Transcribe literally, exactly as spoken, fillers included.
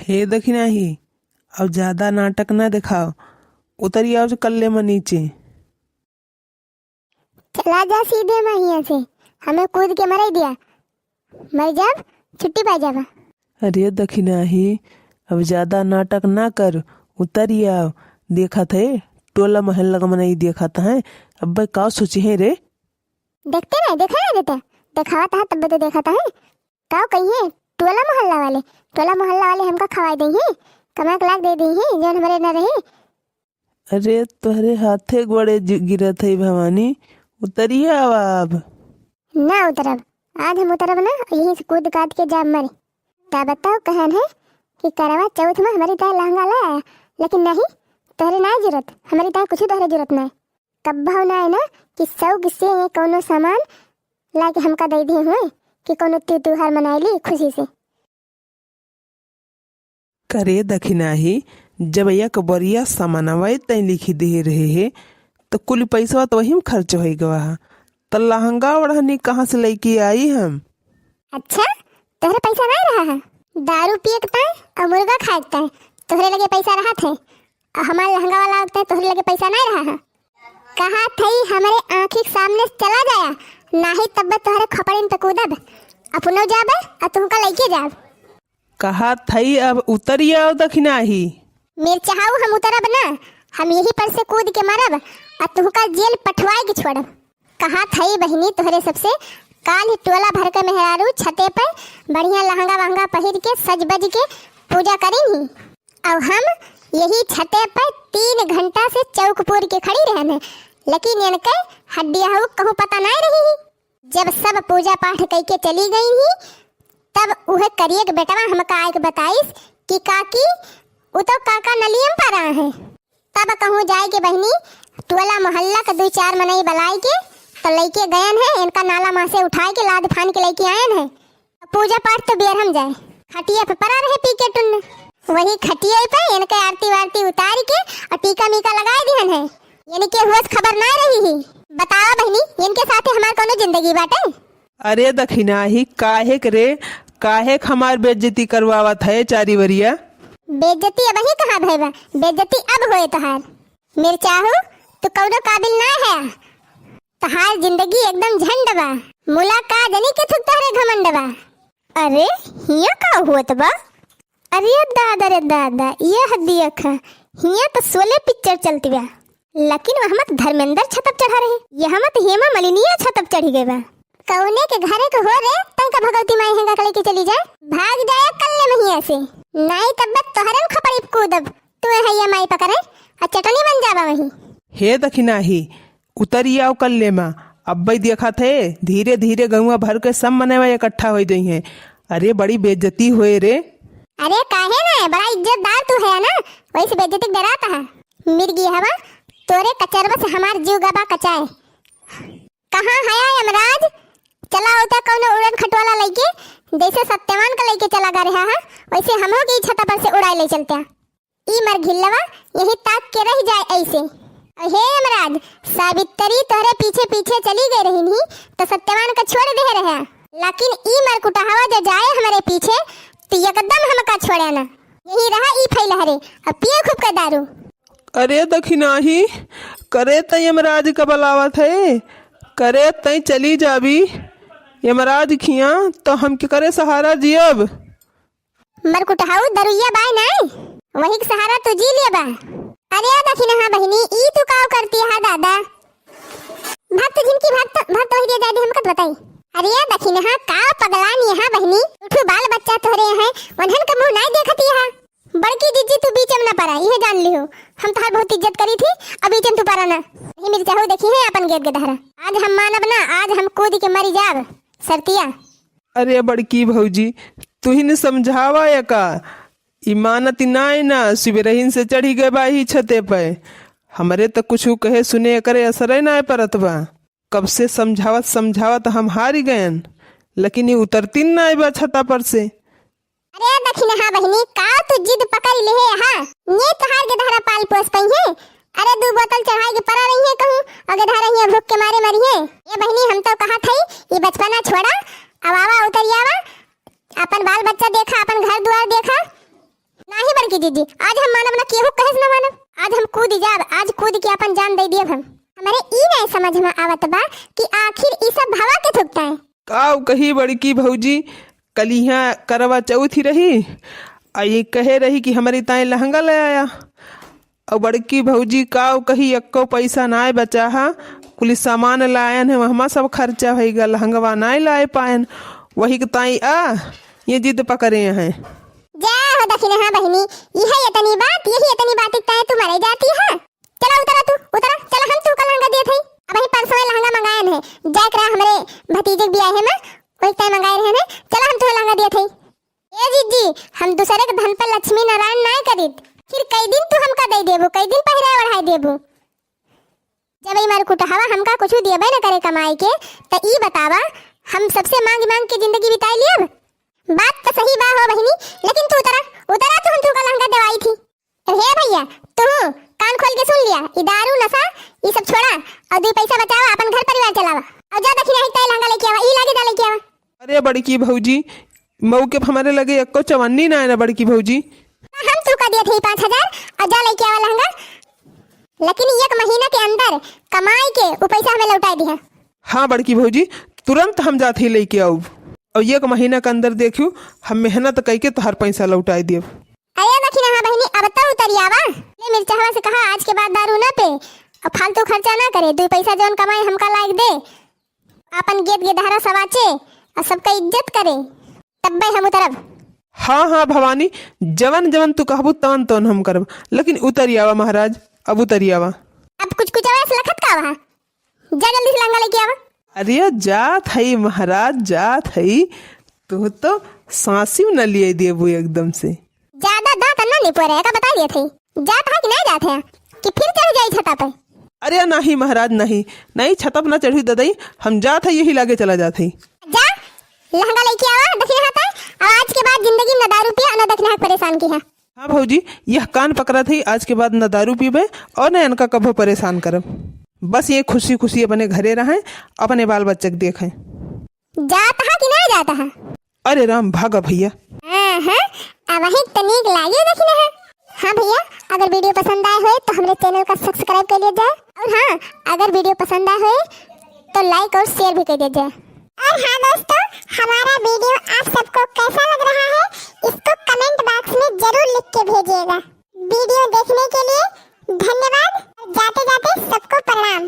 हे दखिनाही, अब ज्यादा नाटक ना देखाव, उतरि आव कल्ले मा नीचे। चला जा सीधे मा हियाँ से, हमें कूद के मराई दिया, मर जाब, छुट्टी पाई जाबा। अरे दखिनाही, अब ज्यादा नाटक ना कर, उतरि आव। देखत है, टोला मोहल्ला का मनई देखत है, अब्बे का सोचिहैं रे? देखते ना, देखा ना देते, देखावत है तब तो देखत है। का कहिहैं, टोला मोहल्ला वाले, टोला मोहल्ला वाले हमका खवाई देइहैं, कमा के लाग दे देइहैं, जौन हमरे ना रहे। अरे तोहरे हाथे गोड़े जि-, गिरत है भवानी, उतरिया आवा अब। ना उतरब, आज हम उतरब ना, यहीं से कूद काद के जाब मरे। ता बताओ कहन है कि करवा चौथ मा हमरी ताई लहंगा ले आया, लेकिन नहीं, तोहरे ना जरूरत, हमरी ताई कुछ तोहरे जरूरत ना। कब्बो ना है ना कि शौक से ये कौनो सामान लाके हमका दे दिए हुए कि कौनो त्योहार मनाई ली खुशी से। करे दखिनाही, जब एक बोरिया सामानवा तैं लिखी दे रहे है, त कुल पैसवा त वही में खर्च होइ गवा है। त लहंगा ओढ़नी कहाँ से लइके आई हम? अच्छा, तोहरे पैसा नहीं रहा है? दारू पिए के ताई और मुर्गा खाए के ताई तोहरे लगे पैसा रहत है, और हमार लहंगा वाला आवत है, तोहरे लगे पैसा नहीं रहा है। कहा थई हमरे आँखी के सामने से चला जाया, नाही तब तोहरे खपड़िन पे कूदब। अपनो जाबे और तुमका लइके जाब। कहा थई अब उतरि आव दखिनाही। मिर्चाऊ हम उतरब ना, हम यही पर से कूद के मरब और तुमका जेल पठवाए के छोड़ब। कहा थई बहिनी तोहरे सबसे, काल ही टोला भर के मेहरारू छते पे बढ़िया लहंगा वहंगा पहिर के सज बज के पूजा करिन ही। अब हम यही छते पर तीन घंटा से चौक पूर के खड़ी रहन है, लेकिन इनके हड्डिया हऊ कहूँ पता नहीं रही। जब सब पूजा पाठ कइके चली गई ही, तब उहे करिए के बेटवा हमका आए के बताइस कि काकी, उ तो काका नलियम पर आ है। तब कहूँ जाए के बहिनी, टोला मोहल्ला के दुई चार मनई बलाई के तो लइके गयन है, इनका नाला मा से उठाए के लाद फान के लइके आयन है। पूजा पाठ तो बेर हम जाए। खटिया पे परा रहे पी के टुन्न। वही खटिया पे इनके आरती वारती उतार के और टीका मीका लगाए दिहन है। इनके हुआ से खबर ना रही ही। बतावा बहिनी, इनके साथे हमार कौनो जिंदगी बाटे? अरे दखिनाही, काहे के रे, काहे के हमार बेइज्जती करवावत है चारी वरिया? बेइज्जती अब ही कहाँ भय बा, बेइज्जती अब होए तोहार। मिर्चाहू, तू कौनो काबिल ना है। तहार जिंदगी एकदम झंड बा। मुला का जनी के थुक तोहरे घमंड बा। अरे, हिया का होत बा? अरे दादा रे दादा, ये हदिया खा, हिया तो शोले पिक्चर चलत बा, लेकिन वहाँ मत धर्मेंद्र छतप चढ़ा रहे, यहाँ मत हेमा मलिनिया छतप चढ़ी गए बा। कौने के घरे के हो रे, तंका भगवती माई हेंगा के लेके चली जाए, भाग जाए कल्ले महिया से, नाई तब तोहरन खपड़ी कूदब, तू है ये माई पकड़े, आ चटनी बन जाबा वहीं। हे दखिनाही, उतरी आव कल्ले मा। अब्बई देखत है, धीरे धीरे गौवा भर के सब मनवा इकट्ठा होइ जइहैं। अरे, बड़ी बेइज्जती होए रे। अरे, काहे ना, बड़ा इज्जतदार तू है ना, वही से बेइज्जती के डरात है। मिर्गी हवा, तोरे कचरवा से हमार जीव गबा कचाए। कहाँ हया यमराज? चला होता कौनो उड़न खटवाला लइके, जैसे सत्यवान का लइके चला गा रहा है, वैसे हमहू के ई छता पर से उड़ाए ले चलते हैं। ई मरघिल्लवा यही ताक के रह जाए ऐसे। हे यमराज, सावित्री तोहरे पीछे पीछे चली गई रही नहीं तो सत्यवान का छोड़ दे रहे, लेकिन ई मरकुटहवा जो जाए हमारे पीछे तो एकदम हमका छोड़े ना। यही रहा ई फैल हरे, अब पिए खूब के दारू। अरे दखिनाही, करे त यमराज का बलावत है, करे तई चली जाबी यमराज खिया, तो हम के करे सहारा जियब? मरकुटहाऊ दरुइया बाय नाय, वही के सहारा तू जी लिया बा। अरे दखिनहा बहिनी, ई तू काव करती हा दादा? भक्त जिनकी भक्त, भक्त वही दिया जाए, हम कत बताई। अरे दखिनहा, काव पगलान यहाँ बहिनी, उठू बाल बच्चा तोहरे हैं, उन्हन के मुँह नाय देखती हा। बड़की जिज्जी तू बीच में ना परा, इहे जान लिहो, हम तोहार बहुत इज्जत करी थी, अब बीच में तू परा ना। नहीं मिर्चाहू देखी है अपन गेद के दहरा, आज हम मानब ना, आज हम कूद के मरी जाब, सरतिया। अरे बड़की भौजी, तुहिन समझावा या का? ई मानत नाय ना, सुबेरहिन से चढ़ी गए बा ही छते पे। हमरे त कुछ कहे सुने करे असरे नाय परत बा। कब से समझावत समझावत हम हारी गयन, लेकिन ई उतरती नाय बा छता पर से। अरे दखिनहा बहिनी, का तू जिद पकड़ लेहे हा? ये तोहार गेदहरा पाल पोस पइहे? अरे दू बोतल चढ़ाई के परा रही है कहूँ, और गेदहरा हियाँ भूख के मारे मरी है। ये बहिनी, हम तो कहा थई, ये बचपना छोड़ा, अब आवा उतरी आवा, अपन बाल बच्चा देखा, अपन घर दुआर देखा, जी, जी, जी, आज हम मानब ना, केहू कहे से ना मानब। आज हम कूद जाब, आज कूद के आपन जान दे दियब हम। हमरे ई नाय समझ में आवत बा कि आखिर ई सब भवा के थुकता है। काव कही बड़की भौजी, कलिहा करवा चौथ ही रही, आ ये कहे रही कि हमरे ताई लहंगा ले आया। अउ बड़की भौजी काव कही, एक्को पैसा नाय बचा हा, कुल सामान लायन है, वहमा सब खर्चा होइगा, लहंगवा नाय लाए पायन। वही के ताई आ ये जिद पकरे हैं। जा हो दखिनहा बहिनी, इहे इतनी बात, यही इतनी बात ताई तू मरे जाती है। चला उतरा तू, उतरा, चला हम तू का लहंगा दिए थे। अब ही परसों लहंगा मंगायन है, जाए करा हमरे भतीजे के बियाहे में, वही ताई मंगाए रहे हैं, चला हम तू लहंगा दिए थे। ए जीजी, हम दूसरे के धन पर लक्ष्मी नारायण नाय करित। फिर कई दिन तू हमका दे देबू, कई दिन पहिराए ओढ़ाए देबू? जब ई मार कुटहवा हमका कुछ देबे न करे कमाई के, त ई बतावा, हम सबसे मांग मांग के जिंदगी बिताई लियब? बात त सही बा हो बहिनी, लेकिन तू उतरा, उतरा तू, हम तू का लहंगा देवाई थी। तो हे भैया, तू कान खोल के सुन लिया, ई दारू नशा, ई सब छोड़ा, और दुई पैसा बचावा, अपन घर परिवार चलावा, और जा दखिनहा ताई लहंगा लेके आवा, ई लागे जा लेके आवा। अरे बड़की भौजी, मऊ के हमरे लगे एक्को चवन्नी ना है ना बड़की भौजी। हम तू का दिया थे पाँच हजार और जा लेके आवा लहंगा, लेकिन एक महीना के अंदर कमाई के उ पैसा हमें लौटाई दिहा। हाँ बड़की भौजी, तुरंत हम जात ही लेके आउब। और एक महीना के अंदर देखियो, हम मेहनत कइके तोहार पैसा लौटाई देब। अरे दखिनहा बहिनी, अब तो उतरी आवा। ले मिर्चहवा से कहा, आज के बाद दारू ना पे और फालतू खर्चा ना करे, दुई पैसा जौन कमाए हमका लायक दे, अपन गेद गेदहरा सवाचे और सबका इज्जत करे, तब्बे हम उतरब। हाँ हाँ भवानी, जवन जवन तू कहबू तवन तवन हम करब, लेकिन उतरी आवा महाराज, अब उतरी आवा। अब कुछ कुछ आवाज लखत का वहाँ, जा जल्दी से लहंगा लेके आवा। अरे जात हई महाराज, जात हई, तू तो सांसियो न लिए देबू एकदम से। ज्यादा दांत ना निपोरे, का बता दिए थे, जात है कि नहीं जात है कि फिर चढ़ जाई छता पे? अरे नहीं महाराज, नहीं, नहीं छता पे ना चढ़ी ददई, हम जात है यही लागे चला जात है। जा लहंगा लेके आवा, दखिनहा ताई, और आज के बाद जिंदगी न दारू पिया और न दखिनहा परेशान किहा। हाँ भौजी, यह कान पकड़ा थी, आज के बाद न दारू पीबे और न इनका कभो परेशान करब। बस ये खुशी खुशी अपने घरे रहें, अपने बाल बच्चे के देखें। जात है कि नहीं जात है? अरे राम, भागा भैया। हाँ, हाँ, अब वही तनिक लागे दखिनहा। हाँ भैया, अगर video पसंद आए होए तो हमरे channel का subscribe कर लिया जाए। और हाँ, अगर video पसंद आए होए तो like और share भी कर दिया जाए। और हाँ दोस्तों, हमारा video आप सबको कैसा लग रहा है, इसको comment box में जरूर लिख के भेजिएगा। Video देखने के लिए धन्यवाद। जाते जाते सबको प्रणाम।